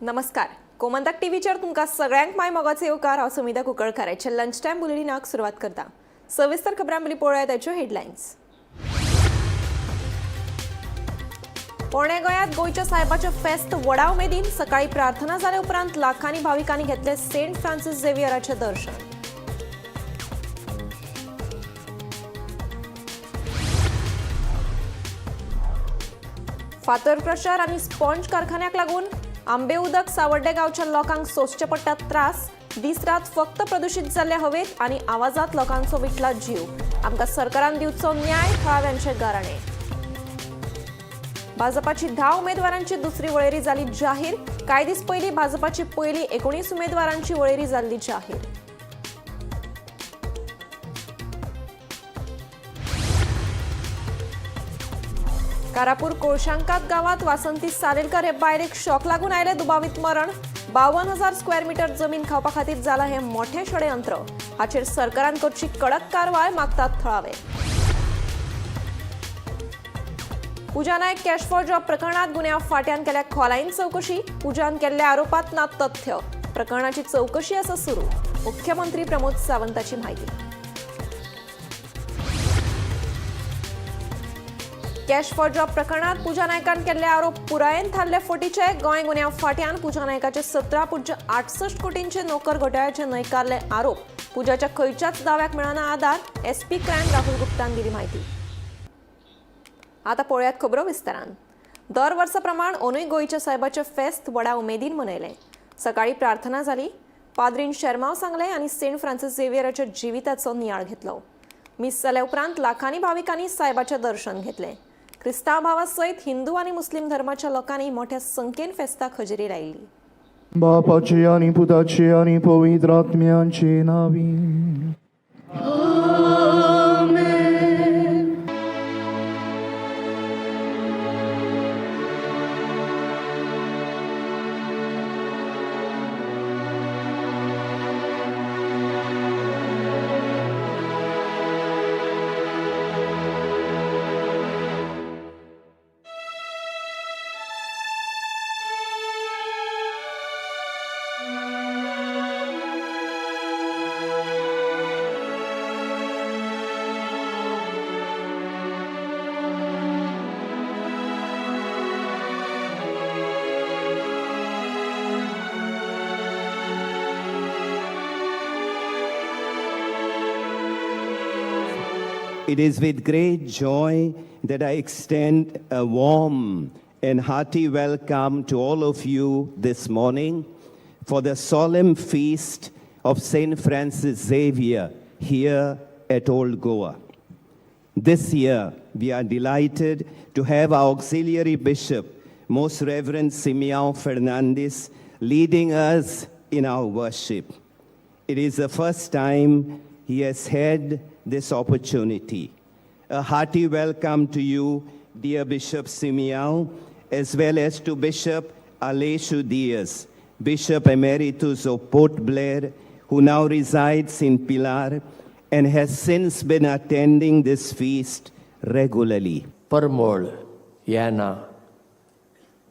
नमस्कार, गोमंतक टीव्हीचेर तुमकां सगळ्यांक माय मोगाचो येवकार. हांव सुमिता कुंकळकार. आयच्या लंच टायम बुलेटिनाक सुरवात करता. सविस्तर खबरां पयलीं पळोवया ताच्यो हेडलायन्स. पोरण्या गोंयांत गोंयच्या साहेबाचें फेस्त व्हडा उमेदीन. सकाळी प्रार्थना जाले उपरांत लाखांनी भाविकांनी घेतले सेंट फ्रांसीस झेवियराचें दर्शन. फातर क्रशर आनी स्पॉन्ज कारखान्याक लागून आंबे उदक सावड्डे गांवच्या लोकांक सोंसचे पडटात त्रास. दीस रात फक्त प्रदुशीत जाल्ले हवेत आनी आवाजात लोकांचो विटला जीव. आमकां सरकारान दिवचो न्याय, थळाव्यांचे गाराणे. भाजपाची 10 उमेदवारांची दुसरी वळेरी जाली जाहीर. कांय दीस पयलीं भाजपाची पयली 19 उमेदवारांची वळेरी जाल्ली जाहीर. कारापूर कोळशांकात गावात वासंती सालेलकर हे बायलेक शॉक लागून आयले दुबावीत मरण. 52,000 स्क्वेअर मीटर जमीन खावपा खातीर जाला हें मोठें षडयंत्र. हाचेर सरकारान करची कडक कारवाय मागतात थळावे. पूजा नायक कॅश फॉर जॉब प्रकरणात गुन्यांव फांट्यान केल्या खोलायेन चवकशी. पूजान केल्ल्या आरोपात ना तथ्य. प्रकरणाची चवकशी आसा सुरू. मुख्यमंत्री प्रमोद सावंताची माहिती. कॅश फॉर जॉब प्रकरणात पूजा नायकान केल्ले आरोप पुरायेन थारले फटीचे. गोंय गुन्यांव फांट्यान पूजा नायकाचे 17.68 कोटींचे नोकर घोटाळ्याचे न्हयकारले आरोप. पूजाच्या खंयच्याच दाव्याक मेळना आधार. एसपी क्रायम राहुल गुप्तान दिली माहिती. आता पळोवयात खबरो विस्तारान. दर वर्सा प्रमाण अंदूय गोंयच्या साहेबाचें फेस्त व्हडा उमेदीन मनयलें. सकाळी प्रार्थना जाली, पाद्रीन शेरमांव सांगलें आनी सेंट फ्रांसीस झेवियराच्या जिविताचो नियाळ घेतलो. मीस जाल्या उपरांत लाखांनी भाविकांनी सायबाचें दर्शन घेतलें. क्रिस्तांव भावा सयत हिंदू आनी मुस्लीम धर्माच्या लोकांनी मोठ्या संख्येन फेस्ताक हजेरी लायिल्ली. बापाचे आणि पुताचे आणि पवित्र आत्म्याचे नावी. It is with great joy that I extend a warm and hearty welcome to all of you this morning for the solemn feast of St. Francis Xavier here at Old Goa. This year, we are delighted to have our auxiliary bishop, Most Reverend Simeão Fernandes, leading us in our worship. It is the first time he has had this opportunity. A hearty welcome to you, dear Bishop Simeão, as well as to Bishop Aleixo Dias, Bishop Emeritus of Port Blair, who now resides in Pilar and has since been attending this feast regularly. परमळ येना,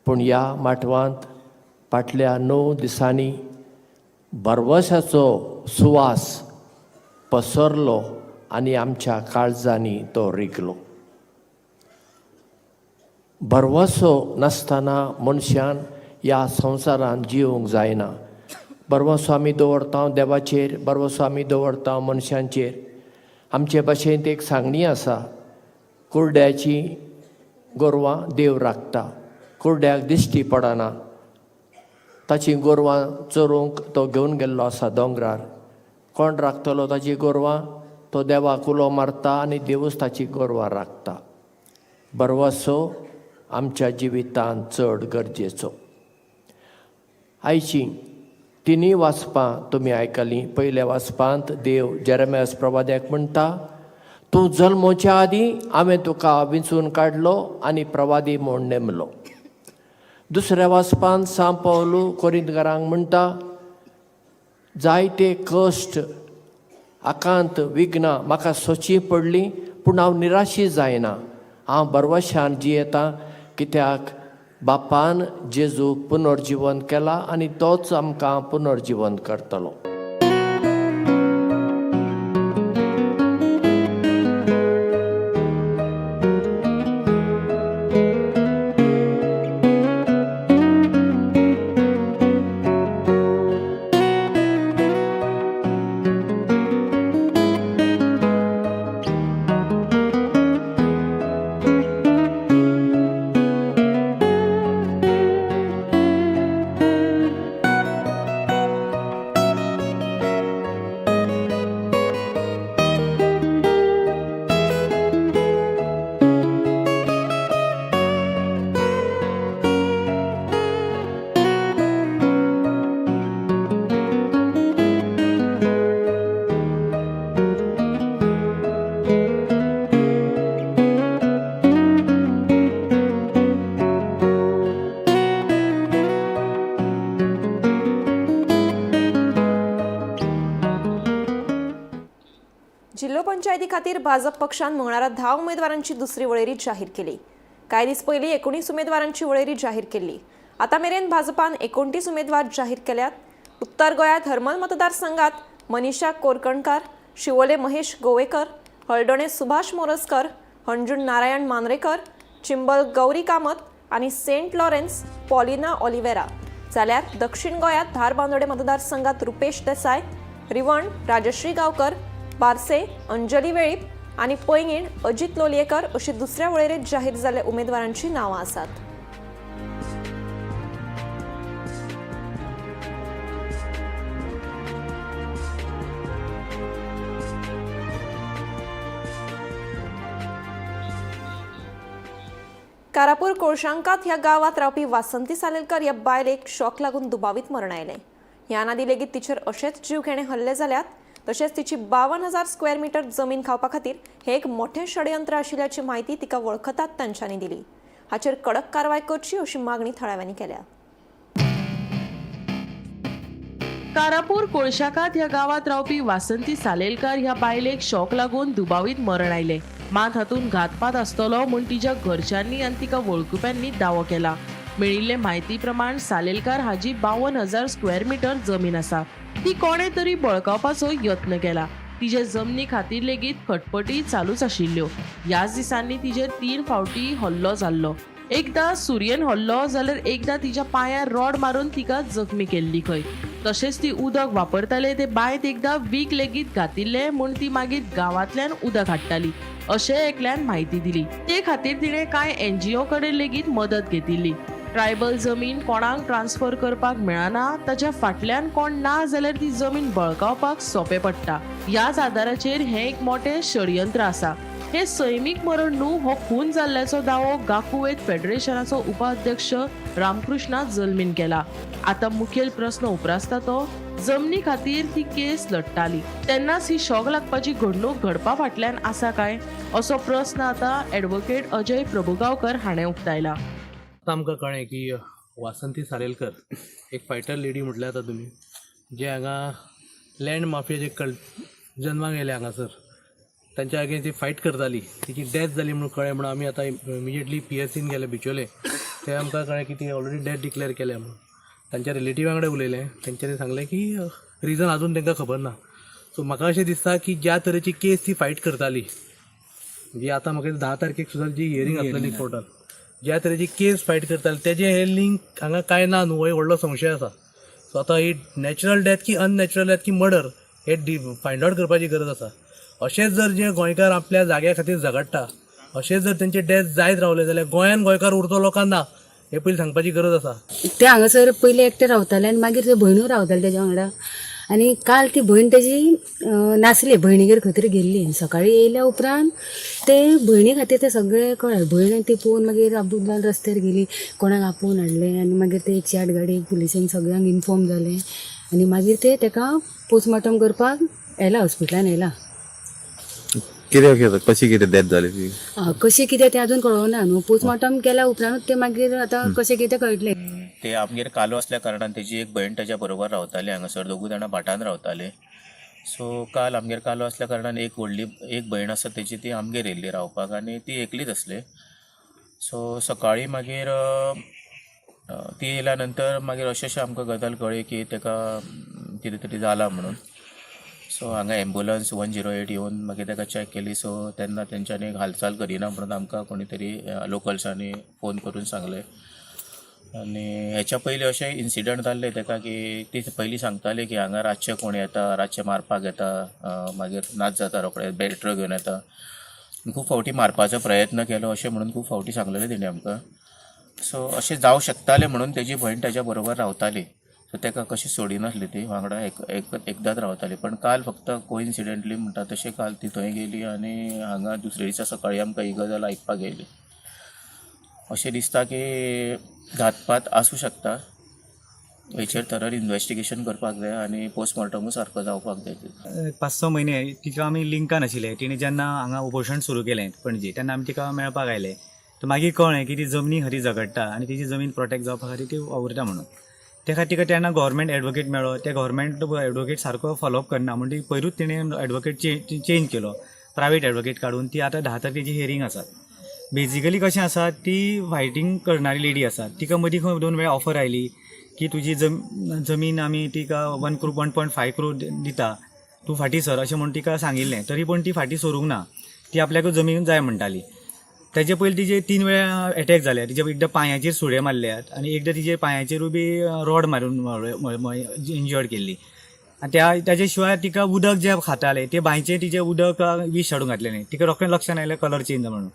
पूण ह्या माटवांत फाटल्या 9 दिसांनी भरवशाचो सुवास पसरलो आनी आमच्या काळजांनी तो रिगलो. भरवसो नासतना मनशान ह्या संवसारांत जिवंक जायना. भरवसो आमी दवरता देवाचेर, भरवसो आमी दवरता मनशांचेर. आमचे भाशेंत एक सांगणी आसा, कुर्ड्याची गोरवां देव राखता. कुर्ड्याक दिश्टी पडना, ताची गोरवां चरोवंक तो घेवन गेल्लो आसा दोंगरार. कोण राखतलो ताची गोरवां? तो देवाक उलो मारता आनी देवूच ताची गोरवां राखता. भरवसो आमच्या जिवितांत चड गरजेचो. आयची तिनूय वाचपां तुमी आयकलीं. पयल्या वाचपांत देव जेरेमियास प्रवाद्याक म्हणटा, तूं जल्मोच्या आदीं हांवें तुका विंचून काडलो आनी प्रवादी म्हूण नेमलो. दुसऱ्या वाचपांत सांत पावलू कोरिंतकारांक म्हणटा, जायते कश्ट, आकांत, विघ्नां म्हाका सोंसचीं पडलीं, पूण हांव निराशी जायना. हांव भरवशान जियेतां, कित्याक बापान जेजूक पुनर्जिवन केला आनी तोच आमकां पुनर्जिवन करतलो. जिल्हो पंचायती खातीर भाजप पक्षान मंगळारा 10 उमेदवारांची दुसरी वळेरी जाहीर केली. कांय दीस पयलीं 19 उमेदवारांची वळेरी जाहीर केल्ली. आतां मेरेन भाजपान 29 उमेदवार जाहीर केल्यात. उत्तर गोंयांत हरमल मतदारसंघात मनीषा कोरकणकार, शिवोले महेश गोवेकर, हळदोणे सुभाष मोरजकर, हणजूण नारायण मांद्रेकर, चिंबल गौरी कामत आनी सेंट लॉरेन्स पॉलिना ऑलिवेरा. जाल्यार दक्षिण गोंयांत धारबांदोडे मतदारसंघात रुपेश देसाय, रिवण राजश्री गांवकर, बारसे अंजली वेळीप आनी पैंगीण अजित लोलयेकर अशी दुसऱ्या वळेरेंत जाहीर जाल्ल्या उमेदवारांची नांवां आसात. कारापूर कोळशांकात ह्या गांवांत रावपी वासंती सालेलकर ह्या बायलेक शॉक लागून दुबावीत मरण आयलें. ह्या आदी लेगीत तिचेर अशेच जीवघेणे हल्ले जाल्यात. तशेंच तिची 52,000 स्क्वेअर मीटर जमीन खावपा खातीर हे एक मोठें षडयंत्र आशिल्ल्याची म्हायती तिका वळखतात तांच्यांनी दिली. हाचेर कडक कारवाय करची अशी मागणी थळाव्यांनी केल्या. कारापूर कोळशाकात ह्या गांवांत रावपी वासंती सालेलकार ह्या बायलेक शॉक लागून दुबावीत मरण आयलें. मात हातूंत घातपात आसतलो म्हूण तिच्या घरच्यांनी आनी तिका वळखुप्यांनी दावो केला. मेळिल्ले म्हायती प्रमाण सालेलकार हाजी 52,000 स्क्वेअर मीटर जमीन आसा. ती कोणे तरी बळकावपाचो यत्न केला. तिजे जमनी खातीर लेगीत खटपटी चालूच आशिल्ल्यो. ह्याच दिसांनी तिजेर 3 फावटी हल्लो जाल्लो. एकदा सुर्यन हल्लो जाल्यार एकदा तिच्या पांयार रॉड मारून तिका जखमी केल्ली खंय. तशेंच ती उदक वापरताले ते बांयत एकदा वीख लेगीत घातिल्ले म्हूण ती मागीर गांवांतल्यान उदक हाडटाली अशें एकल्यान म्हायती दिली. ते खातीर तिणें कांय एनजीओ कडेन लेगीत मदत घेतिल्ली. ट्रायबल जमीन कोणाक ट्रान्सफर करपाक मेळना, ताच्या फाटल्यान कोण ना जाल्यार ती जमीन बळकावपाक सोंपें पडटा. ह्याच आदाराचेर हें एक मोटें षडयंत्र आसा. हे सैमीक मरण न्हू, हो खून जाल्ल्याचो दावो गाकुवेत फेडरेशनाचो उपाध्यक्ष रामकृष्णा जल्मीन केला. आतां मुखेल प्रस्न उप्रासता तो जमनी खातीर ती केस लढटाली तेन्नाच ही शॉक लागपाची घडणूक घडपा फाटल्यान आसा काय असो प्रस्न आतां ॲडव्होकेट अजय प्रभुगांवकर हाणें उक्तायला. आतां आमकां कळ्ळें की वासंती सालेलकर एक फायटर लेडी म्हटल्यार आतां तुमी जे हांगा लँड माफिया जे जन्माक येयले हांगासर तांच्या अगेन्स्ट ती फायट करताली. तिची डेथ जाली म्हणून कळ्ळें म्हणून आमी आतां इमिजिएटली PSCन गेले बिचोले. ते आमकां कळ्ळें की ती ऑलरेडी डेथ डिक्लेअर केल्या म्हणून. तांच्या रिलेटिव्हा कडेन उलयलें, तेंच्यांनी सांगलें की रिजन आजून तांकां खबर ना. सो म्हाका अशें दिसता की ज्या तरेची केस ती फायट करताली, जी आतां म्हाका 10 तारखेक सुद्दां जी हियरींग आसलेली कोर्टान, ज्या तरेची केस फायट करताली तेजें हें लिंक हांगा कांय ना न्हू, हो एक व्हडलो संशय आसा. सो आतां ही नॅचरल डेथ की अननॅचरल डेथ की मर्डर हे फायंड आवट करपाची गरज आसा. अशेंच जर जे गोंयकार आपल्या जाग्या खातीर झगडटा, अशेंच जर तेंचे डेथ जायत रावले जाल्यार गोंयान गोंयकार उरतलो काय ना हें पयलीं सांगपाची गरज आसा. ते हांगासर पयलीं एकटे रावताले आनी मागीर ते भयणूय रावताले तेज्या वांगडा. आनी काल ती भयण तेजी नासली, भयणीगेर खंय तरी गेल्ली. सकाळीं येयल्या उपरांत ते भयणी खातीर ते सगळे कळ्ळें. भयण ती पळोवन मागीर आबूज रस्त्यार गेली, कोणाक आपोवन हाडलें आनी मागीर ते 108 गाडी पुलिसेन सगळ्यांक इन्फॉर्म जालें आनी मागीर ते तेका पोस्टमॉर्टम करपाक येला, हॉस्पिटलान येला. कितें कशी कितें डेथ जाली ती? कशें कितें तें अजून कळोना न्हू. पोस्टमॉर्टम केल्या उपरांतूच ते मागीर आतां कशें कितें कळटलें. ते आमगेर कालो असल्या कारणान तेजी एक भयण ताच्या बरोबर रावताली हांगासर, दोगूय जाणां भाटान रावताले. सो काल आमगेर कालो असल्या कारणान एक व्हडली एक भयण आसा तेजी, ती आमगेर येयल्ली रावपाक आनी ती एकलीच आसली. सो सकाळीं मागीर ती येयल्या नंतर मागीर अशें अशें आमकां गजाल कळ्ळी की ताका कितें तरी जालां म्हणून. सो हांगा एम्बुलंस 108 येवन मागीर ताका चॅक केली. सो तेन्ना तेंच्यांनी हालचाल करिना म्हणून आमकां कोणी तरी लोकल्सांनी फोन करून सांगलें. आनी हेच्या पयलीं अशें इन्सिडंट जाल्ले ताका की ती पयलीं सांगताली की हांगा रातचें कोण येता, रातचें मारपाक येता, मागीर नाच जाता रोखडे, बॅटऱ्यो घेवन येता. खूब फावटी मारपाचो प्रयत्न केलो अशें म्हणून खूब फावटी सांगलेलें तेणी आमकां. सो अशें जावं शकतालें म्हणून तेजी भयण तेज्या बरोबर रावताली. सो ताका कशी सोडिनासली, ती वांगडा एकदांच रावताली. पण काल फक्त कोइन्सिडंटली म्हणटा तशें काल ती थंय गेली आनी हांगा दुसरे दिसा सकाळीं आमकां ही गजाल आयकपाक येयली. अशें दिसता की घातपात आसूं शकता. हेचेर थरर इन्वेस्टिगेशन करपाक जाय आनी पोस्टमॉर्टमूय सारको जावपाक जाय. 5-6 म्हयने तिका आमी लिंकान आशिल्ले. तिणें जेन्ना हांगा उपोशण सुरू केलें पणजे तेन्ना आमी तिका मेळपाक आयले. तर मागीर कळ्ळें की ती जमनी खातीर झगडटा आनी तिची जमीन प्रोटेक्ट जावपा खातीर ती वावुरता म्हणून. ते खातीर तिका तेन्ना गव्हर्मेंट एडवोकेट मेळ्ळो. ते गव्हर्मेंट एडवोकेट सारको फॉलोअप करना म्हण ती पयरूच तिणें एडवोकेट चेंज केलो, प्रायवेट एडवोकेट काडून. ती आतां 10 तारखेची हियरींग आसा. बेजिकली कशें आसा, ती फायटींग करणारी लेडी आसा. तिका मदीं खंय 2 वेळा ऑफर आयली की तुजी जमीन आमी तिका 1 crore 1.5 crore दिता, तूं फाटीं सर अशें म्हूण तिका सांगिल्लें. तरी पूण ती फाटीं सरूंक ना. ती आपल्याक जमीन जाय म्हणटाली. तेजे पयलीं तिजे 3 वेळा एटॅक जाले. तिजे एकदां पांयाचेर सुरे मारल्यात आनी एकदां तिजे पांयाचेरूय बी रॉड मारून इंजर्ड केल्ली. आनी ताजे शिवाय तिका उदक जें खातालें तें बांयचें तिजें उदक विश हाडून घातलेलें. तिका रोखडें लक्षान आयलें कलर चेंज म्हणून.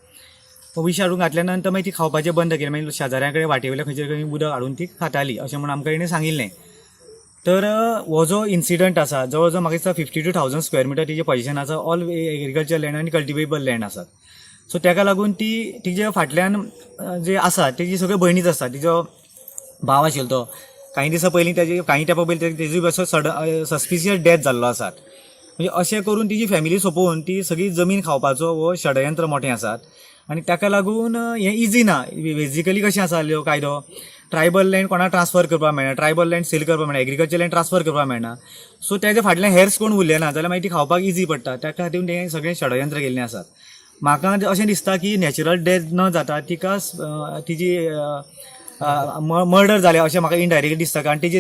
विश हाडून घातल्या नंतर मागीर ती खावपाचें बंद केलें. मागीर शेजाऱ्यां कडेन वाटे वयल्या खंयचे खंय उदक हाडून ती खाताली अशें म्हूण आमकां तिणें सांगिल्लें. तर हो जो इन्सिडंट आसा जवळ जवळ म्हाका दिसता 52,000 स्क्वेअर मिटर तिजें पोजिशन आसा. ऑल एग्रीकल्चर लँड आनी कल्टिवेबल लँड आसात. सो ताका लागून ती तिजे फाटल्यान जे आसा तेजी सगळ्यो भयणीच आसा. तिजो भाव आशिल्लो तो कांय दिसां पयलीं तेजे कांय तेंपा पयलीं तेजूय असो सडन सस्पिशियस डेथ जाल्लो आसा. म्हणजे अशें करून तिजी फॅमिली सोंपोवन ती सगळी जमीन खावपाचो हो षडयंत्र मोठें आसात. आनी ताका लागून हें इजी ना. बेजिकली कशें आसा कायदो, ट्रायबल लँड कोणाक ट्रान्सफर करपाक मेळना, ट्रायबल लँड सेल करपाक मेळना, एग्रीकल्चर लँड ट्रान्सफर करपाक मेळना. सो तेजे फाटल्यान हेर्स कोण उरले ना जाल्यार मागीर ती खावपाक इजी पडटा. ताका खातीर तें सगळें षडयंत्र केल्लें आसात. म्हाका अशें दिसता की नॅचरल डेथ न जाता तिका तिजी मर्डर जालें अशें म्हाका इनडायरेक्टली दिसता. कारण तिजी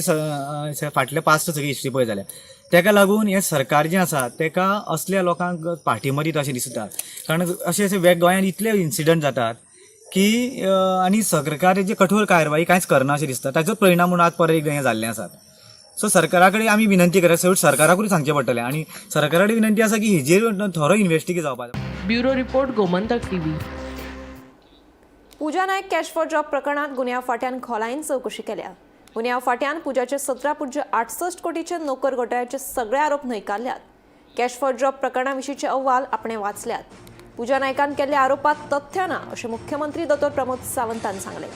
फाटले पास्ट सगळी हिस्ट्री पळय जाल्यार ताका लागून हें सरकार जें आसा ताका असल्या लोकांक फाटी मरीत अशें दिसता. कारण अशें अशें गोंयांत इतले इन्सिडंट जातात की आनी सरकार हेजी कठोर कारवाई कांयच करना अशें दिसता. ताचो परिणाम म्हणून आज परत एकदां हें जाल्लें आसा. सो सरकारा कडेन आमी विनंती करता, शेवट सरकाराकूय सांगचें पडटलें आनी सरकारा कडेन विनंती आसा की हेजेर थोरो इन्वेस्टिगेट जावपाक जाय. Bureau report, Gomantak TV. Puja Naik cash for job प्रकरणात गुन्यांव फांट्यान खोलायेन चवकशी केल्या. गुन्यांव फांट्यान पुजाचे 17.68 कोटीचे नोकर घोटाळ्याचे सगळे आरोप न्हयकारल्यात. कॅश फॉर जॉब प्रकरणाविशींचे अहवाल आपणे वाचल्यात. पूजा नायकान केल्ल्या आरोपात तथ्य ना अशें मुख्यमंत्री दोतोर प्रमोद सावंतान सांगलें.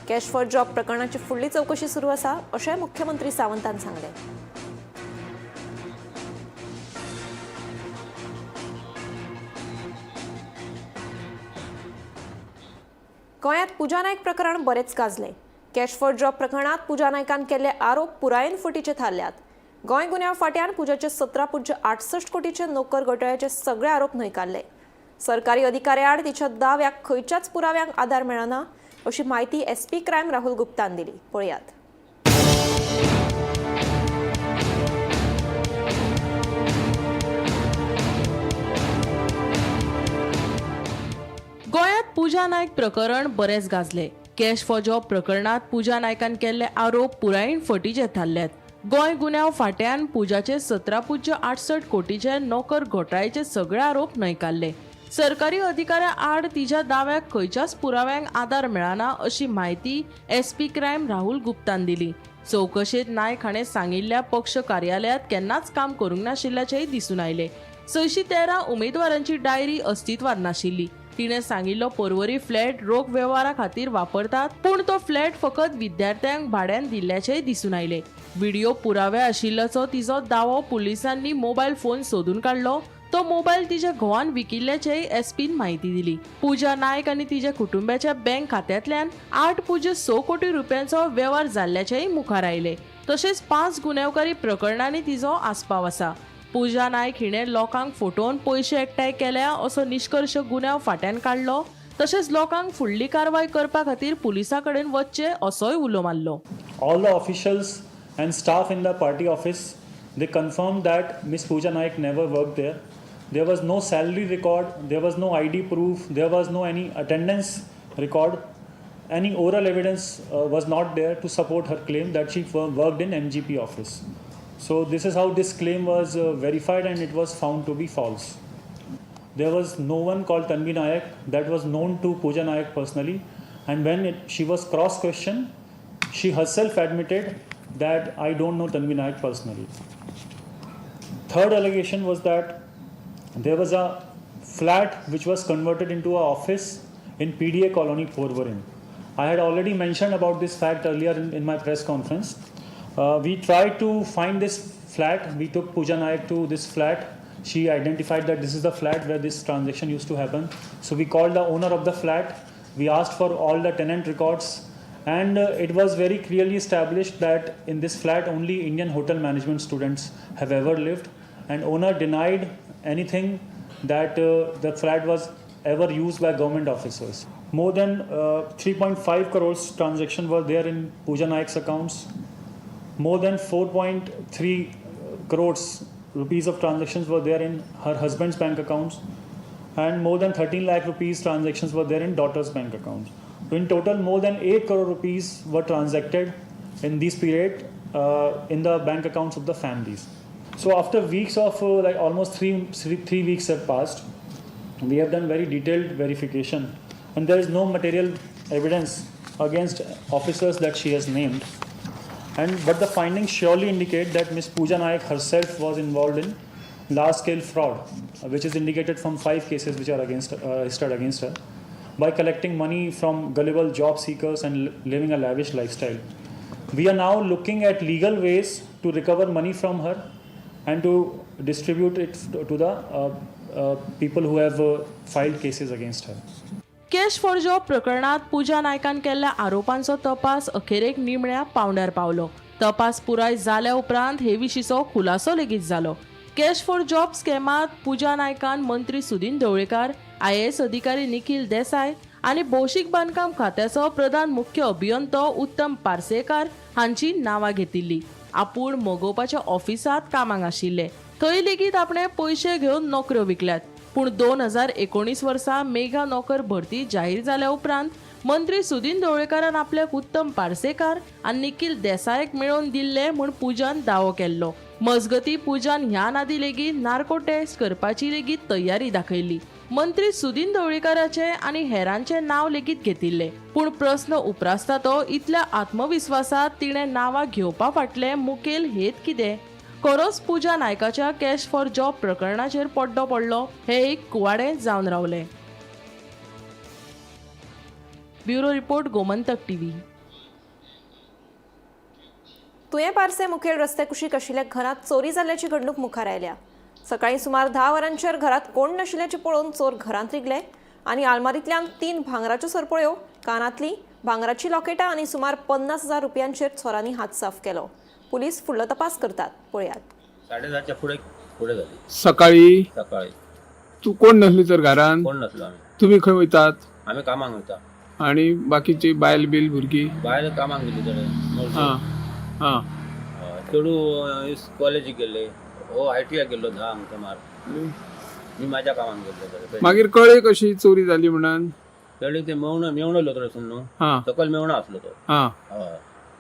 कॅश फॉर जॉब प्रकरणाची फुडली चवकशी सुरू आसा अशें मुख्यमंत्री सावंतान सांगलें. गोंयांत पूजा नायक प्रकरण बरेंच गाजलें. कॅश फॉर जॉब प्रकरणात पूजा नायकान केल्ले आरोप पुरायेन फटीचे थारल्यात. गोंय गुन्यांव फांट्यान पुजाचे 17.68 कोटीचे नोकर घोटाळ्याचे सगळे आरोप न्हयकारले. सरकारी अधिकाऱ्याआड तिच्या दाव्याक खंयच्याच पुराव्यांक आदार मेळना अशी म्हायती एसपी क्रायम राहुल गुप्तान दिली. पळयात. गोंयांत पूजा नायक प्रकरण बरेंच गाजले. कॅश फॉर जॉब प्रकरणात पूजा नायकान केल्ले आरोप पुरायेन फटीचे थारल्यात. गोंय गुन्यांव फांट्यान पुजाचे 17.68 कोटीचे नोकर घोटाळ्याचे सगळे आरोप न्हयकारले. सरकारी अधिकाऱ्या आड तिच्या दाव्याक खंयच्याच पुराव्यांक आदार मेळना अशी म्हायती एसपी क्रायम राहुल गुप्तान दिली. चवकशेंत नायक हाणें सांगिल्ल्या पक्ष कार्यालयांत केन्नाच काम करूंक नाशिल्ल्याचेंय दिसून आयलें. 613 उमेदवारांची डायरी अस्तित्वात नाशिल्ली. तिणें सांगिल्लो पर्वरी फ्लॅट रोख वेव्हारा खातीर वापरतात, पूण तो फ्लॅट फकत विद्यार्थ्यांक भाड्यान दिल्ल्याचेंय दिसून आयलें. व्हिडिओ पुरावे आशिल्ल्याचो तिचो दावो पुलिसांनी मोबायल फोन सोदून काडलो. तो मोबायल तिच्या घोवान विकिल्ल्याचेय एसपीन म्हायती दिली. पूजा नायक आनी तिच्या कुटुंबाच्या बँक खात्यांतल्यान 8.6 कोटी रुपयांचो वेव्हार जाल्ल्याचेय मुखार आयले. तशेंच 5 गुन्यांवकारी प्रकरणांनी तिचो आस्पाव आसा. पूजा नायक हिणें लोकांक फटोवन पयशे एकठांय केल्या असो निश्कर्श गुन्यांव फांट्यान काडलो. तशेंच लोकांक फुडली कारवाय करपा खातीर पुलिसां कडेन वचचें असोय उलो मारलो. All the officials and staff in the party office, they confirmed that Miss Pooja Naik never worked there. There was no salary record, there was no ID proof, there was no any attendance record. Any oral evidence was not there to support her claim that she worked in MGP office. So this is how this claim was verified and it was found to be false. There was no one called Tanvi Nayak that was known to Pooja Nayak personally, and when she was cross-questioned, she herself admitted that I don't know Tanvi Nayak personally. Third allegation was that there was a flat which was converted into an office in PDA Colony, Porvorim. I had already mentioned about this fact earlier in my press conference. We tried to find this flat. We took Pooja Nayak to this flat. She identified that this is the flat where this transaction used to happen. So we called the owner of the flat. We asked for all the tenant records, and it was very clearly established that in this flat only Indian hotel management students have ever lived, and owner denied anything that the flat was ever used by government officers. More than 3.5 crores transaction were there in Pooja Nayak's accounts. More than 4.3 crores rupees of transactions were there in her husband's bank accounts, and more than 13 lakh rupees transactions were there in daughter's bank accounts. So in total, more than 8 crore rupees were transacted in this period in the bank accounts of the families. So after weeks of like almost three weeks have passed, we have done very detailed verification, and there is no material evidence against officers that she has named. But the findings surely indicate that Ms. Pooja Nayak herself was involved in large-scale fraud, which is indicated from 5 cases which are registered against her, by collecting money from gullible job seekers and living a lavish lifestyle. We are now looking at legal ways to recover money from her and to distribute it to the people who have filed cases against her. Cash for job प्रकरणात पूजा नायकान केल्ल्या आरोपांचो तपास अखेरेक निमण्या पावंड्यार पावलो. तपास पुराय जाल्या उपरांत हे विशींचो खुलासो लेगीत जालो. कॅश फॉर जॉब स्कॅमात पूजा नायकान मंत्री सुदीन ढवळीकार, आयएएस अधिकारी निखील देसाय आनी भौशीक बांदकाम खात्याचो प्रधान मुख्य अभियंतो उत्तम पार्सेकार हांची नांवां घेतिल्ली. आपूण मगोपाच्या ऑफिसांत कामाक आशिल्ले, थंय लेगीत आपणें पयशे घेवन नोकऱ्यो विकल्यात. पूण 2019 वर्सा मेगा नोकर भरती जाहीर जाल्या उपरांत मंत्री सुदीन ढवळीकारान आपल्याक उत्तम पार्सेकार आनी निखील देसायक मेळोवन दिल्ले म्हूण पूजान दावो केल्लो. मजगती पूजान ह्या आदी लेगीत नार्को टेस्ट करपाची लेगीत तयारी दाखयल्ली. मंत्री सुदीन ढवळीकाराचे आनी हेरांचे नांव लेगीत घेतिल्ले. पूण प्रस्न उप्रासता तो इतल्या आत्मविस्वासात तिणें नांवां घेवपा फाटलें मुखेल हेत कितें? खरोच पूजा नायकाच्या कॅश फॉर जॉब प्रकरणाचेर पड्डो पडलो हें एक कुवाडें जावन रावलें. Bureau report, Gomantak TV. तुयें पार्से मुखेल रस्ते कुशीक आशिल्ल्या घरांत चोरी जाल्ल्याची घडणूक मुखार आयल्या. सकाळीं सुमार 10 वरांचेर घरांत कोण नाशिल्ल्याचें पळोवन चोर घरांत रिगले आनी आलमारींतल्यान 3 भांगराच्यो सरपळ्यो, कानांतली भांगराची लॉकेटां आनी सुमार 50,000 रुपयांचेर चोरांनी हात साफ केलो. पुलीस फुडलो तपास करतात. पळयात. 10:30च्या पुढे पुढे झाली. सकाळी? सकाळी. तू कोण नसली तर घरान? कोण नसलो आम्ही. तुम्ही खंय वयतात? आम्ही कामाक वयता. आणि बाकीची बायल बील भुरगीं? बायल कामाक गेली थोडे. हां हां. चेडूं कॉलेजीक गेल्ले, हो I T आयक गेल्लो 10 सुमार. मी माझ्या कामाक गेल्लो थोडे. मागीर कळ्ळी कशी चोरी जाली म्हणून? कळ्ळी ते मेवणो मेवणो येयलो थंयसून न्हू, हां. सकयल मेवणो आसलो तो. हां. हय,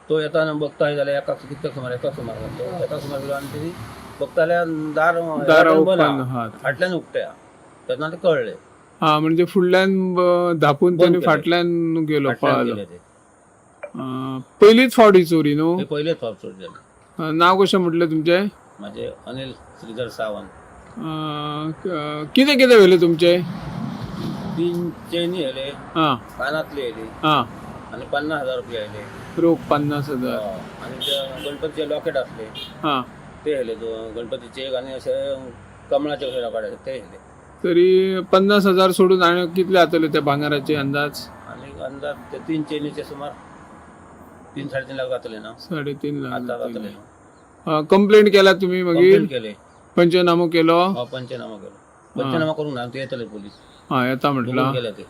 तो येताना बघता जाल्यार एका कितक्या सुमार, एका सुमार घातलो, एका सुमार गेलो आनी तेणी बघता जाल्यार दार दार बंद ओपन आहा. आहा. फाटल्यान उकते आहा, तेन्ना ते कळ्ळें. हा, म्हणजे फुडल्यान धापून बंद त्याने केलें. फाटल्यान गेलो. फाटल्यान पळालो. गेले ते. पयलीच फावट ही चोरी न्हू? हे पयलेच फावट चोरी जाली. नाव कशें म्हटलें तुमचें? माझे अनिल श्रीधर सावंत. कितें कितें व्हेलें तुमचें? 3 चेनी येयले, हां. कानातले येयले हां. आनी 50,000 रुपया येयले. रोख 50,000. आनी ते गणपतीचे लॉकेट आसले, हां. ते येयले, गणपतीचे एक आनी अशे कमळाचे कशे लॉकेट आसले ते येयले. तरी 50,000 सोडून आनी कितले जातले ते भांगराचे अंदाज? आनी अंदाज ते 3 चेनीचे सुमार 3-3.5 लाख जातले ना. 3.5 लाख. आता जातले ना. कंप्लेंट केला तुम्ही मागीर? कंप्लेंट केले. पंचनामो केलो? हो, पंचनामा केलो. पंचनामा करूंक ना, ते येतले पोलीस. हा, येता म्हटलं. बघून गेले ते.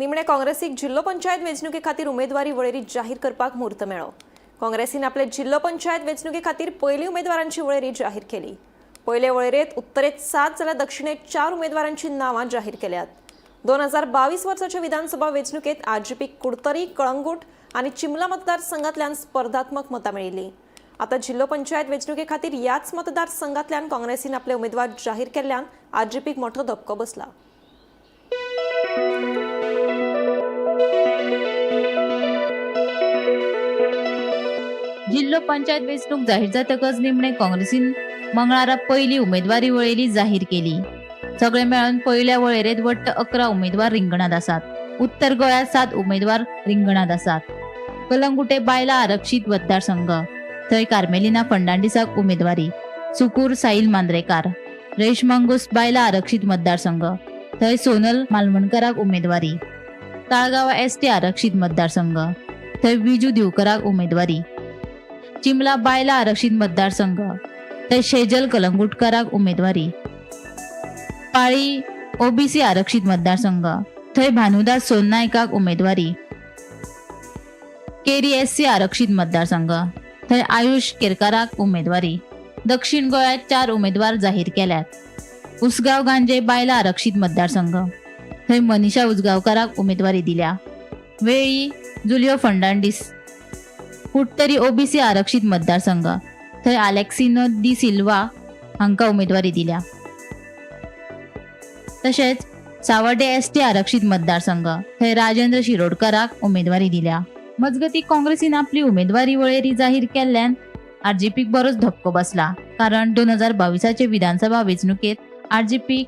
निमणे काँग्रेसीक जिल्लो पंचायत वेंचणुके खातीर उमेदवारी वळेरी जाहीर करपाक म्हूर्त मेळ्ळो. काँग्रेसीन आपले जिल्लो पंचायत वेंचणुके खातीर पयली उमेदवारांची वळेरी जाहीर केली. पयले वळेरेंत उत्तरेत 7 जाल्यार दक्षिणेत 4 उमेदवारांची नांवां जाहीर केल्यात. 2022 वर्साच्या विधानसभा वेंचणुकेत आरजीपी कुडतरी, कळंगूट आनी चिमला मतदारसंघातल्यान स्पर्धात्मक मतां मेळिल्लीं. आता जिल्लो पंचायत वेंचणुके खातीर ह्याच मतदारसंघातल्यान काँग्रेसीन आपले उमेदवार जाहीर केल्ल्यान आरजीपीक मोठो धपको बसला. जिल्लो पंचायत वेंचणूक जाहीर जातकच निमणे काँग्रेसीन मंगळारा पयली उमेदवारी वळेरी जाहीर केली. सगळे मेळून पयल्या वळेरेंत वट्ट 11 उमेदवार रिंगणांत आसात. उत्तर गोंयांत 7 उमेदवार रिंगणांत आसात. कलंगुटे बायला आरक्षीत मतदारसंघ, थंय कार्मेलिना फर्नांडीसाक उमेदवारी. सुकूर साईल मांद्रेकार. रेश मांगूस बायला आरक्षीत मतदारसंघ, थंय सोनल मालवणकराक उमेदवारी. ताळगांव एसटी आरक्षीत मतदारसंघ, थंय विजू दिवकराक उमेदवारी. चिमला बायला आरक्षीत मतदारसंघ, थंय शेजल कलंगुटकराक उमेदवारी. पाळी ओबीसी आरक्षीत मतदारसंघ, थंय भानुदास सोननायकाक उमेदवारी. केरी एससी आरक्षीत मतदारसंघ, थंय आयुष केरकाराक उमेदवारी. दक्षिण गोंयांत 4 उमेदवार जाहीर केल्यात. उसगांव गांजे बायला आरक्षीत मतदारसंघ, थंय मनीषा उजगांवकाराक उमेदवारी दिल्या. वेळी जुलियो फर्नांडीस. कुडतरी ओबीसी आरक्षीत मतदारसंघ, थंय आलेक्सिनो दी सिल्वा हांकां उमेदवारी दिल्या. तशेंच सावर्डे एसटी आरक्षीत मतदारसंघ, थंय राजेंद्र शिरोडकराक उमेदवारी दिल्या. मजगती काँग्रेसीन आपली उमेदवारी वळेरी जाहीर केल्ल्यान आरजीपीक बरोच धपको बसला. कारण 2022 विधानसभा वेंचणुकेत आरजीपी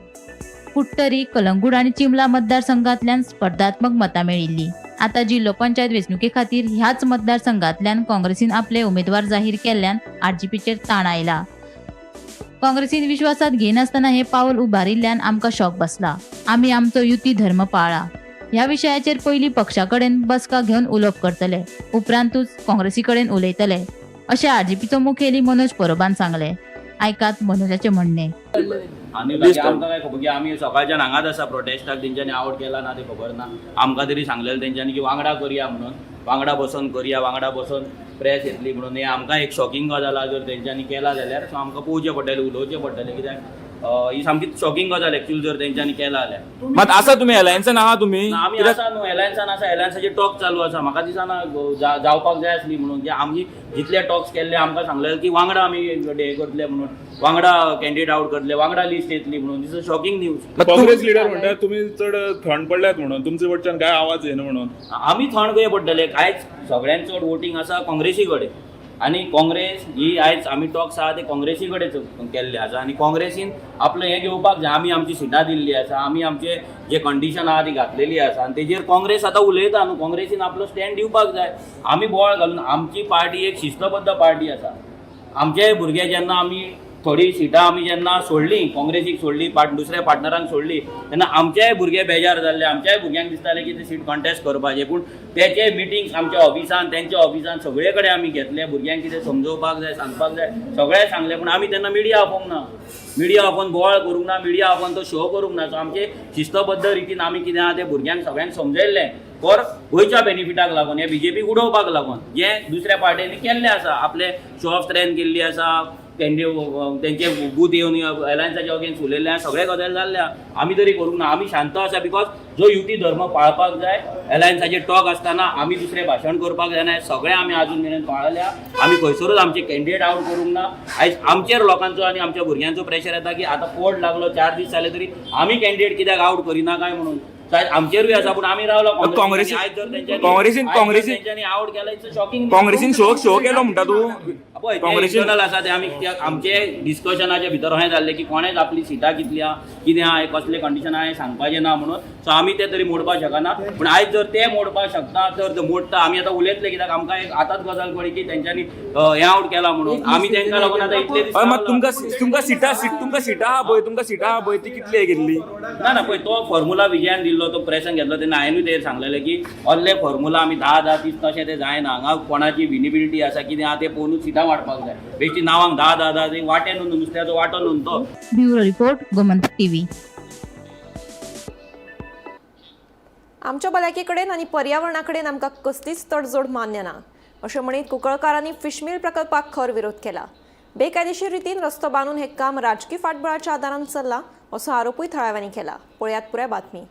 कुडतरी, कलंगूट आनी चिमला मतदारसंघांतल्यान स्पर्धात्मक मतां मेळिल्ली. आता जिल्लो पंचायत वेंचणुके खातीर ह्याच मतदारसंघांतल्यान काँग्रेसीन आपले उमेदवार जाहीर केल्ल्यान आरजीपीचेर ताण आयला. काँग्रेसीन विश्वासात घेनासतना हे पावल उबारिल्ल्यान आमकां शॉक बसला. आमी आमचो युती धर्म पाळ्ळा. ह्या विशयाचेर पयलीं पक्षा कडेन बसका घेवन उलोवप करतले, उपरांतूच काँग्रेसी कडेन उलयतले, अशें आरजीपीचो मुखेली मनोज परबान सांगलें. आयकात मनोजाचें म्हणणें. आनी बाकी आमकां काय खबर की आमी सकाळच्यान हांगाच आसा प्रोटेस्टाक. तेंच्यांनी आवट केला ना तें खबर ना. आमकां तरी सांगलेलें तेंच्यांनी की वांगडा करया म्हणून, वांगडा बसोन करया, वांगडा बसोन प्रेस येतली म्हणून. हें आमकां एक शॉकिंग गजाल आहा. जर तेंच्यांनी केला जाल्यार सो आमकां पळोवचें पडटलें, उलोवचें पडटलें, कित्याक ही सामकी शॉकिंग गजाल एक्चुअली जर तेंच्यांनी केला जाल्यार. मात आसा तुमी अलायन्सान आहा तुमी? ना, आमी आसा न्हू एलायन्सान आसा. एलायन्साचे टॉक चालू आसा. म्हाका दिसना जावपाक जाय आसली म्हणून की आमी जितले टॉक्स केल्ले, आमकां सांगलेले की वांगडा आमी हे करतले म्हणून, वांगडा कॅन्डिडेट आउट करतले, वांगडा लिस्ट येतली म्हणून. This is shocking news. Congress leader म्हणटा तुमी चड थंड पडल्यात म्हणून, तुमचे कडच्यान काय आवाज येना म्हणून. आमी थंड खंय पडटले? कांयच सगळ्यांत चड वोटींग आसा काँग्रेसी कडेन आनी काँग्रेस ही आयज आमी टॉक्स आहा ते काँग्रेसी कडेन केल्ले आसा आनी काँग्रेसीन आपलें हें घेवपाक जाय. आमी आमची सिटां दिल्ली आसा, आमी आमचे जे कंडिशन आहा ती घातलेली आसा आनी तेजेर काँग्रेस आतां उलयता न्हू. काँग्रेसीन आपलो स्टँड दिवपाक जाय. आमी बोवाळ घालून, आमची पार्टी एक शिस्तबद्ध पार्टी आसा. आमचे भुरगे जेन्ना आमी थोडी सिटां आमी जेन्ना सोडली, काँग्रेसीक सोडली, दुसऱ्या पार्टनरांक सोडली, तेन्ना आमचेय भुरगे बेजार जाल्ले. आमच्याय भुरग्यांक दिसतालें की ते सीट कॉन्टेस्ट करपाचें. पूण तेचे मिटिंग्स आमच्या ऑफिसान, तेंच्या ऑफिसान सगळे कडेन आमी घेतले. भुरग्यांक कितें समजोवपाक जाय, सांगपाक जाय, सगळें सांगलें. पूण आमी तेन्ना मिडिया आपोवंक ना, मिडिया आपोवन बोवाळ करूंक ना, मिडिया आपोवन तो शो करूंक ना. सो आमचे शिस्तबद्ध रितीन आमी कितें आहा तें भुरग्यांक सगळ्यांक समजयल्लें फॉर गोंयच्या बेनिफिटाक लागून, हे बीजेपीक उडोवपाक लागून जें दुसऱ्या पार्ट्यांनी केल्लें आसा, आपले शो ऑफ स्ट्रेंथ केल्ली आसा, तेंचे तेंचे बूथ येवन अलायन्साच्या अगेन्स्ट उलयल्ले आहा, सगळे गजाल जाल्ले आहा. आमी तरी करूंक ना, आमी शांत आसा because जो युती धर्म पाळपाक जाय, अलायन्साचे टॉक आसतना आमी दुसरें भाशण करपाक जायना, सगळें आमी आजून मेरेन पाळल्या. आमी खंयसरूच आमचे कॅन्डिडेट आउट करूंक ना. आयज आमचेर लोकांचो आनी आमच्या भुरग्यांचो प्रेशर येता की आतां पोट लागलो, 4 दीस जाले तरी आमी कॅन्डिडेट कित्याक आउट करिना काय म्हणून. आयज आमचेरूय आसा, पूण आमी रावलो. आयज जर तेंच्यांनी आउट केला, it's shocking. काँग्रेसीन शो शो केलो म्हणटा तूं? पळय, इंटरनल आसा ते. आमी आमचे डिस्कशनाच्या भितर अशें जाल्लें की कोणेच आपली सिटां कितली आहा, कितें आहा, कसलें कंडिशन आहा हें सांगपाचें ना म्हणून. सो आमी ते तरी मोडपाक शकना. पूण आयज जर ते मोडपाक शकता तर मोडटा. आमी आतां उलयतले कित्याक आमकां एक आतांच गजाल कळ्ळी की तेंच्यांनी हें आउट केला म्हणून. आमी तेंकां लागून आतां इतले दीस. तुमकां तुमकां सिटां तुमकां सिटां आहा पळय, तुमकां सिटां आहा पळय, ती कितली गेल्ली? ना ना, पळय, तो फॉर्मुला विजयान दिल्लो, तो प्रेसान घेतलो तेन्ना हांवेंनूय तेजेर सांगलेलें की ओल्ले फॉर्मुला आमी 10 10 30 तशें तें जायना. हांगा कोणाची विनिबिलिटी आसा, कितें आहा तें पळोवनूच सिटां वांटपाक जाय. बेश्टी नांवांक 10 10 10 वांटे न्हू, नुस्त्याचो वांटो न्हू तो. Bureau report, Gomantak TV. आमच्या भलायके कडेन आनी पर्यावरणा कडेन आमकां कसलीच तडजोड मान्य ना अशें म्हणीत कुंकळकारांनी फिशमील प्रकल्पाक खर विरोध केला. बेकायदेशीर रितीन रस्तो बांदून हें काम राजकी फाटबळाच्या आदारान चल्लां असो आरोपूय थळाव्यांनी केला. पळयात पुराय बातमी.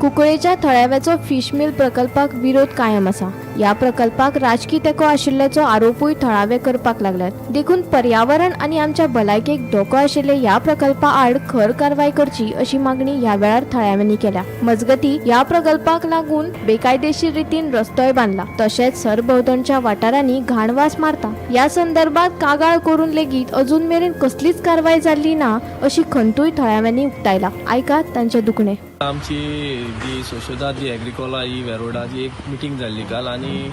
कुंकळेच्या थळाव्याचो फिशमील प्रकल्पाक विरोध कायम आसा. ह्या प्रकल्पाक राजकी तेंको आशिल्ल्याचो आरोपूय थळावे करपाक लागल्यात. देखून पर्यावरण आनी आमच्या भलायकेक धोको आशिल्ले ह्या प्रकल्पा आड खर कारवाय करची अशी मागणी ह्या वेळार थळाव्यांनी केल्या. मजगती ह्या प्रकल्पाक लागून बेकायदेशीर रितीन रस्तोय बांदला, तशेंच सरभोंवतणच्या वाठारांनी घाणवास मारता. ह्या संदर्भात कागाळ करून लेगीत अजून मेरेन कसलीच कारवाय जाल्ली ना अशी खंतूय थळाव्यांनी उक्तायला. आयकात तांचे दुखणे. आमची जी सोशेदाद जी एग्रीकोला ही वेरोडाची एक मिटींग जाल्ली काल आनी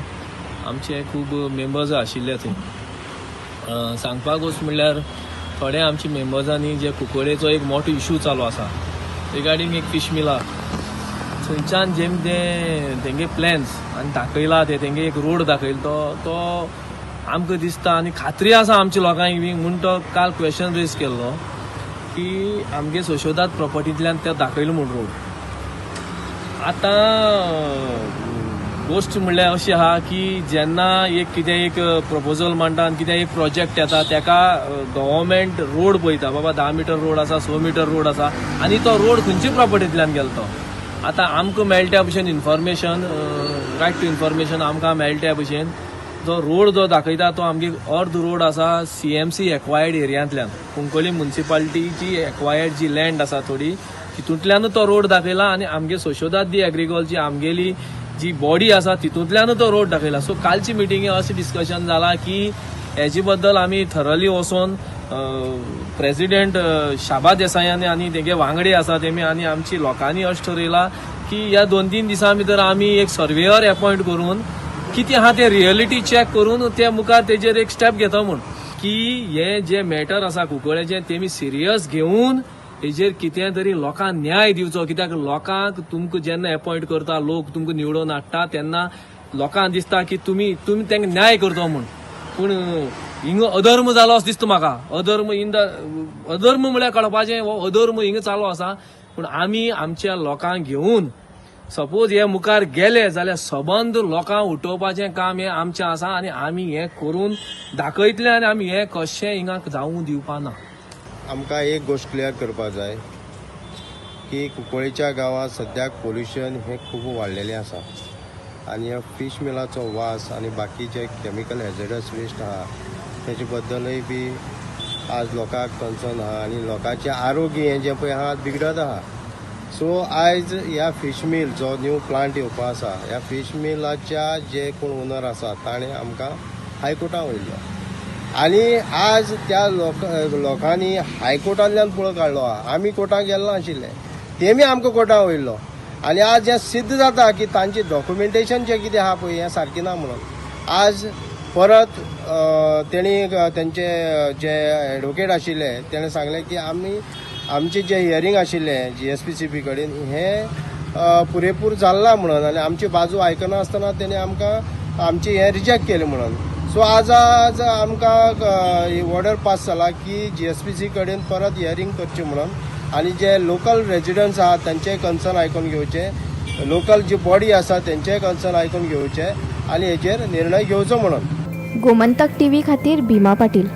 आमचे खूब मेंबर्स आशिल्ले थंय. सांगपाक वच म्हणल्यार थोडे आमचे मेंबर्सांनी जे कुंकळेचो एक मोठो इशू चालू आसा रिगार्डींग एक फिश मिला, थंयच्यान जेम ते तेंगे प्लॅन्स आनी दाखयला ते तेंगे एक रोड दाखयलो तो तो आमकां दिसता आनी खात्री आसा आमच्या लोकांक बी म्हूण तो काल क्वेश्चन रेज केल्लो की आमगे सोशोदाद प्रॉपर्टींतल्यान ते दाखयलो म्हूण रोड. आतां गोश्ट म्हणल्यार अशी आहा की जेन्ना एक कितें एक प्रपोजल मांडटा आनी कितें एक प्रोजेक्ट येता तेका गव्हर्मेंट रोड पळयता, बाबा 10 मिटर रोड आसा, 6 मिटर रोड आसा आनी तो रोड खंयचे प्रॉपर्टींतल्यान गेलो तो. आतां आमकां मेळटा भशेन इन्फॉर्मेशन, रायट टू इन्फॉर्मेशन आमकां मेळटा भशेन जो रोड जो दाखयता तो आमगे अर्द रोड आसा CMC acquired एरियांतल्यान, कुंकळी मुन्सिपालिटीची एक्वायर्ड जी लँड आसा थोडी तितूंतल्यानूच तो रोड दाखयला आनी आमगे सोशोदाद दी एग्रीकॉलची आमगेली जी बॉडी आसा तितूंतल्यानूच तो रोड दाखयला. सो कालची मिटिंगे अशें डिस्कशन जाला की हेजे बद्दल आमी थरली वचोन प्रेजिडेंट शाबा देसायानी आनी तेगे वांगडी आसा तेमी आनी आमची लोकांनी अशें ठरयलां की ह्या 2-3 दिसां भितर आमी एक सर्वेयर एपॉयंट करून कितें आहा तें रियलिटी चॅक करून ते मुखार तेजेर एक स्टेप घेता म्हूण की हे जे मॅटर आसा कुंकळ्याचें तेमी सिरियस घेवन हेजेर कितें तरी लोकांक न्याय दिवचो. कित्याक लोकांक तुमकां जेन्ना एपॉयंट करता, लोक तुमकां निवडून हाडटा तेन्ना लोकांक दिसता की तुमी तुमी तांकां न्याय करता म्हूण, पूण हिंगा अधर्म जालो असो दिसता म्हाका. अधर्म इन the अधर्म म्हळ्यार कळपाचें हो अधर्म हिंगा चालू आसा. पूण आमी आमच्या लोकांक घेवन सपोज हे मुखार गेले जाल्यार सबंद लोकांक उठोवपाचें काम हें आमचें आसा आनी आमी हें करून दाखयतले आनी आमी हें कशें हिंगा जावूं दिवपा ना. आमकां एक गोश्ट क्लियर करपाक जाय की कुंकळेच्या गांवांत सद्याक पोल्युशन हें खूब वाडलेलें आसा आनी ह्या फीश मिलाचो वास आनी बाकीचे केमिकल हॅझर्डस वेस्ट आहा तेजे बद्दलय बी आज लोकांक कन्सर्न आहा आनी लोकांचें आरोग्य हें जें पळय आहा बिगडत आहा. सो आयज ह्या फीश मिल जो न्यू प्लांट येवपा आसा ह्या फीश मिलाच्या जे कोण ओनर आसा ताणें आमकां हायकोर्टान वयल्लो आनी आज त्या लोकांनी हायकोर्टांतल्यान पळो काडलो आहा. आमी कोर्टाक गेल्लो नाशिल्ले, तेमी आमकां कोर्टान वयल्लो आनी आज हें सिद्ध जाता की तांचें डॉक्युमेंटेशन जें कितें आहा पळय हें सारकें ना म्हणून आज परत तेणी तेंचे जे एडवोकेट आशिल्ले तेणें सांगलें की आमी आमचें जें हियरींग आशिल्लें GSPCB कडेन हें पुरेपूर जाल्लां म्हणून आनी आमची बाजू आयकना आसतना तेणी आमकां आमचें हें रिजेक्ट केलें म्हणून. सो आज आज आमकां ऑर्डर पास जाला की GSPC कडेन परत हियरींग करचें म्हणून आनी जे लोकल रेजिडंट्स आहात तांचें कन्सर्न आयकून घेवचें, लोकल जी बॉडी आसा तेंचें कन्सर्न आयकून घेवचें आनी हेजेर निर्णय घेवचो म्हणून. गोमंतक टीव्ही खातीर Bhima Patil.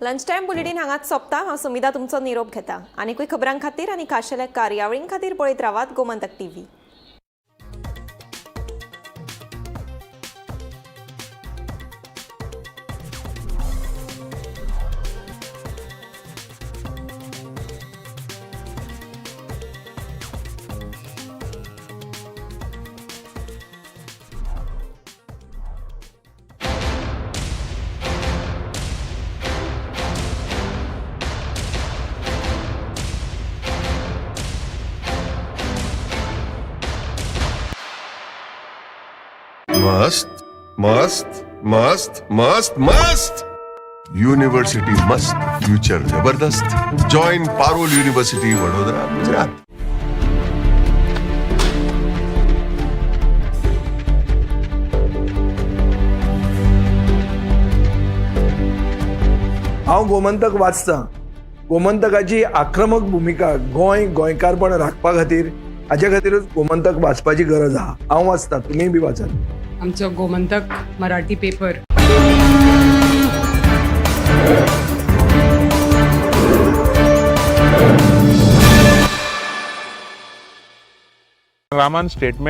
Lunch time bulletin हांगाच सोंपता. हांव सुमिता तुमचो निरोप घेता. आनीकूय खबरां खातीर आनी खाशेल्या कार्यावळीं खातीर पळयत रावात गोमंतक टीव्ही. मस्त मस्त मस्त मस्त मस्त यूनिवर्सिटी मस्त, फ्यूचर जबरदस्त. Join Parul university, Vadodara, Gujarat. हांव गोमंतक वाचतां. गोमंतकाची आक्रमक भुमिका गोंय गोंयकारपण राखपा खातीर हाच्या खातीरूच गोमंतक वाचपाची गरज आहा. हांव वाचता, तुमीय बी वाचात. आमचो गोमंतक मराठी पेपर. रामान स्टेटमेंट.